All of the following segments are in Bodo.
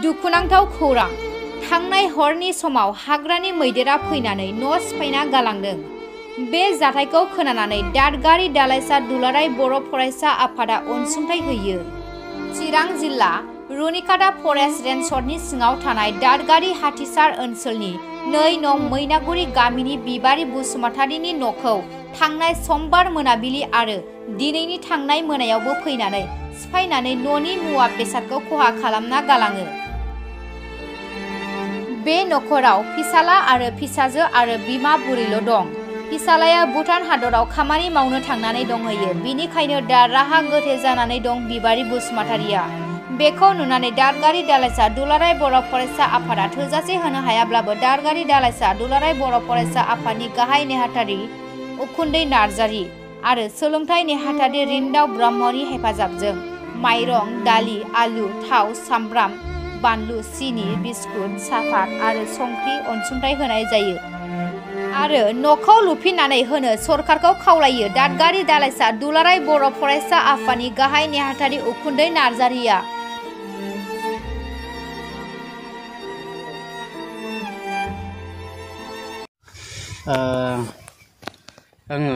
दुखुनांथाव खौरां थांनाय हरनि समाव हाग्रानि मैदेरा फैनानै न' सिफायना गालांदों। बे जाथायखौ खोनानानै दादगारि दालाइसा दुलाराय बर' फरायसा आफादा अनसुंथाइ होयो। चिरां जिल्ला रुनिकाटा फरेस्ट रेन्जनि सिङाव थानाय दादगारि हाथिसार ओनसोलनि 2 नं मैनागुरि गामिनि बिबारि बसुमतारीनि न'खौ थांनाय समबार मोनाबिलि आरो दिनैनि थांनाय मोनायावबो फैनानै सिफायनानै न'नि मुवा बेसादखौ खहा खालामना गालाङो। बे न'खराव फिसाला आरो फिसाजो आरो बिमा बुरैल' दं। फिसालाया भुटान हादराव खामानि मावनो थांनानै दंहैयो। बिनिखायनो दा राहा गोथे जानानै दं बिबारि बसुमतारीया। बेखौ नुनानै दादगारि दालाइसा दुलाराय बर' फरायसा आफादा थोजासे होनो हायाब्लाबो दादगारि दालाइसा दुलाराय बर' फरायसा आफादनि गाहाय नेहाथारि उखुन्दै नार्जारि आरो सोलोंथाइ नेहाथारि रिन्दाव ब्रह्मनि हेफाजाबजों माइरं, दालि, आलु, थाव, सामब्राम, बानलु, सिनि, बिस्कुट, सापात आरो संख्रि अनसुंथाइ होनाय जायो आरो न'खौ लुफिननानै होनो सरकारखौ खावलायो। दादगारि दालाइसा दुलाराय बर' फरायसा आफादनि गाहाय नेहाथारि उखुन्दै नार्जारिया। आङो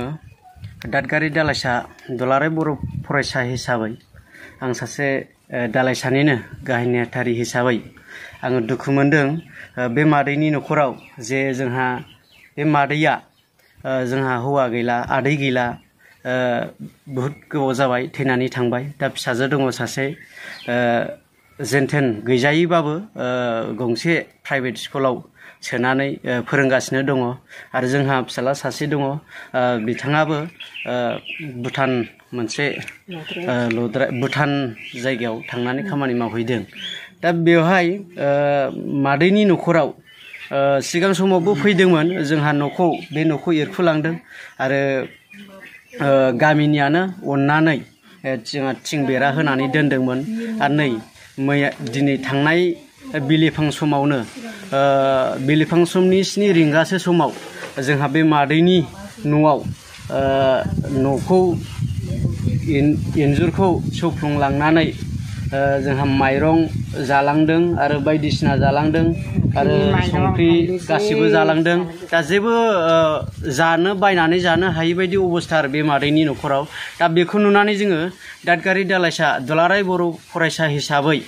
दादगारि दालाइसा दुलाराय बर' फरायसा हिसाबै आं सासे दालाइसानिनो गाहाय नेहाथारि हिसाबै आङो दुखु मोनदों बे मादैनि न'खराव जे जोंहा बे मादैया जोंहा हौवा गैला, आदै गैला, बहुद गोबाव जाबाय थैनानै थांबाय। दा फिसाजो दङ सासे, जेनथेन गैजायैबाबो गंसे प्राइभेट स्कुलाव सोनानै फोरोंगासिनो दङ आरो जोंहा फिसाला सासे दङ, बिथाङाबो भुटान मोनसे भुटान जायगायाव थांनानै खामानि मावहैदों। दा बेवहाय मादैनि न'खराव सिगां समावबो फैदोंमोन, जोंहा बे न'खौ एरखुलांदों आरो गामिनियानो अननानै जोंहा थिं बेरा होनानै दोनदोंमोन। आरो नै दिनै थांनाय बिलिफां समावनो बिलिफां समनि 7 रिंगासो समाव जोंहा बे मादैनि न'आव न'खौ इन्जुरखौ सौफ्लंलांनानै जोंहा माइरं जालांदों आरो बायदिसिना जालांदों आरो संख्रि गासिबो जालांदों। दा जेबो बायनानै जानो हायि बायदि अबस्था आरो बे मादैनि न'खराव। दा बेखौ नुनानै जोङो दादगारि दालाइसा दुलाराय बर' फरायसा हिसाबै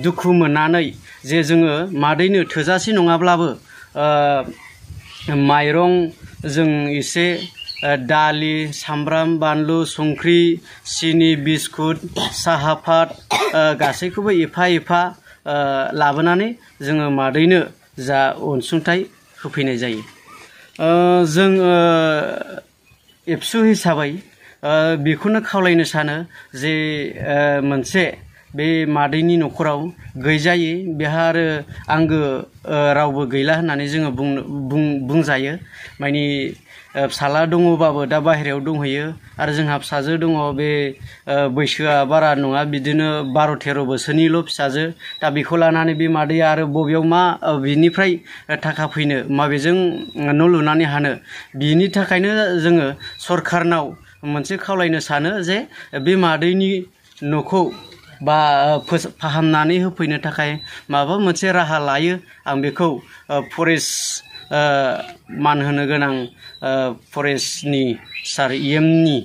दुखु मोननानै जे जोङो मादैनो थोजासे नङाब्लाबो माइरं जों एसे, दालि, सामब्राम, बानलु, संख्रि, सिनि, बिस्कुट, साहा पात गासैखौबो एफा एफा लाबोनानै जोङो मादैनो जा अनसुंथाइ होफैनाय जायो। जों एबसु हिसाबै बेखौनो खावलायनो सानो जे मोनसे बे मादैनि न'खराव गैजायै, बेहा आरो आंगो रावबो गैला होननानै जोङो बुंजायो। माने फिसाला दङबाबो दा बाहेरायाव दंहैयो आरो जोंहा फिसाजो दङ, बे बैसोआ बारा नङा, बिदिनो 12-13 बोसोरनिल' फिसाजो। दा बेखौ लानानै बे मादैया आरो बबेयाव बिनिफ्राय थाखा फैनो, माबेजों न' लुनानै हानो। बिनि थाखायनो जोङो सरकारनाव मोनसे खावलायनो सानो जे बे मादैनि न'खौ फाहामनानै होफैनो थाखाय माबा मोनसे राहा लायो। आं बेखौ फरेस्ट मान होनो गोनां फरेस्टनि सार EMनि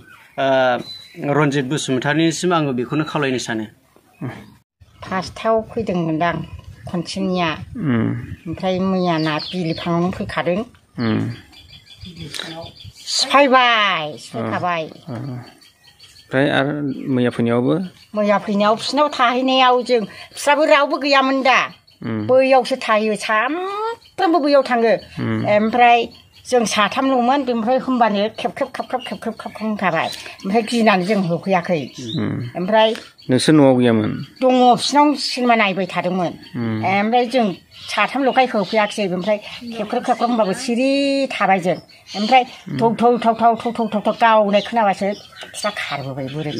रन्जित बसुमतारीनिसिम आङो बेखौनो खावलायनो सानो। फार्स्टआव फैदोंमोनदां खनसेनिया, ओमफ्राय मैयाना बिलिफाङावनो फैखादों, सिफायखाबाय। ओमफ्राय आरो मैया फैनायाव बिसिनाव थाहैनायाव बिस्राबो रावबो गैयामोन दा, बैयावसो थायो, सामफ्रामबो बैयाव थाङो। ओमफ्राय जों साथामल'मोन, बेनिफ्राय होमबानो खेबखेब होनखाबाय। ओमफ्राय गिनानै जों होफैयाखै। ओमफ्राय नोंसोर न'आव गैयामोन? दङ, बिसिनाव सिनेमा नायबाय थादोंमोन। ओमफ्राय जों साथामल'खाय होफैयाखिसै। ओमफ्राय खेबखेब होनबाबो सिरि थाबाय जों। ओमफ्राय थौ गावनाय खोनाबासो बिस्रा खारबोबाय बोरै।